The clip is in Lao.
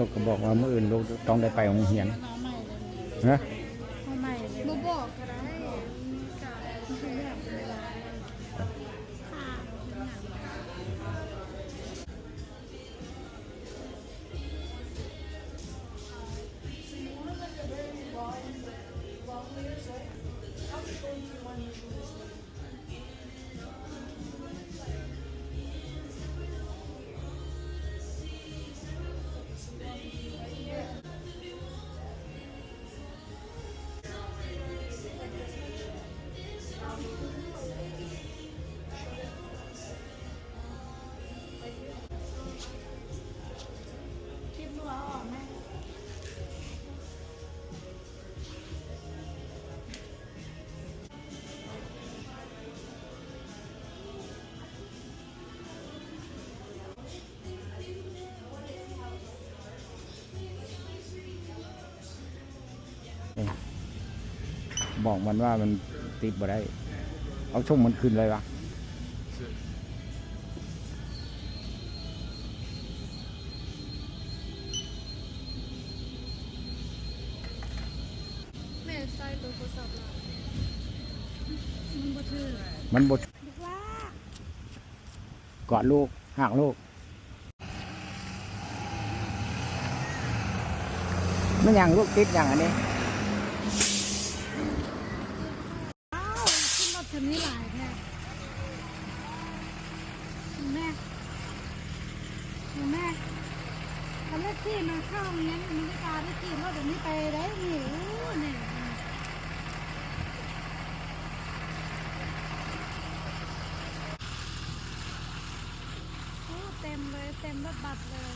ລູກກໍບອກວ່າມື້ອື່ນລູກຕ້ອງໄດ້ໄປໂຮງຮຽນ. ເອົາໃໝ່ເລີຍ ຮະ? ເອົາໃໝ່ເລີຍ ບໍ່ບອກກໍໄດ້. ບອກມັນວ່າມັນຕິດບໍ່ໄດ້ ເອົາຊົງມັນຂຶ້ນເລີຍວະ. ແມ່ໃຊ້ໂຕໂທລະສັບລະ ມັນບໍ່ຖືກ ມັນບໍ່ ລູກຫຼ້າ ກອດລູກ ຫາກລູກ. ແມ່ນຫຍັງລູກ ຕິດຫຍັງອັນນີ້? ອ້າວ ຂຶ້ນລົດຄັນນີ້ຫຼາຍແທ້. ແມ່ ແມ່ ຄັນເລກສີ່ມາເຂົ້າໂຮງຮຽນອາເມລິກາໄດ້ຂີ່ລົດແບບນີ້ໄປໄດ້ນີ້. ໂອ້ ນີ້ ໂອ້ ເຕັມເລີຍ ເຕັມລົດບັສເລີຍ.